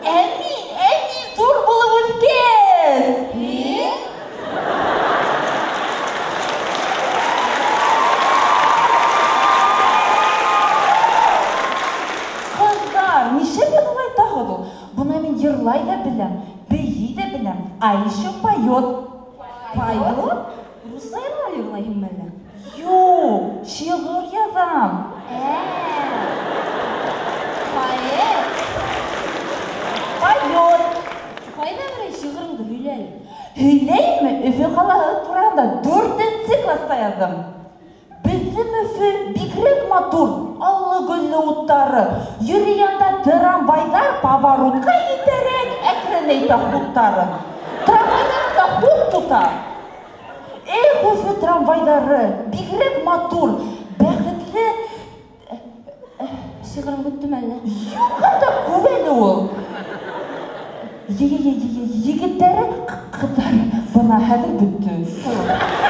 Ә мин, ә мин ҙур булып үҫкәс. Һин? Ҡыҙҙар, нишләп улай тағын ул? Бына мин йырлай ҙа беләм, бейей ҙә беләм, а еще поет. Поет? Русса йырлар йырлайһыңмы әллә? Юҡ, шиғыр яҙам. Поэт. Поет. Ҡайҙа берәй шиғырыңды һөйлә әле. Һөйләйемме? Өфө ҡалаһы тураһында 4-нсе класта яҙҙым. Беҙҙең Өфө бигерәк матур, аллы-гөллө уттары. Йөрөй анда трамвайҙар поворотҡа етәрәк әкренәйтә хуттарын. Трамвайҙар анда хут тота. Эх, Өфө трамвайҙары бигерәк матур, бәхетле. Шиғырың бөттөмө әллә? Юҡ, хатта күп әле ул. Егеттәре, ҡыҙҙары, бына хәҙер бөттө.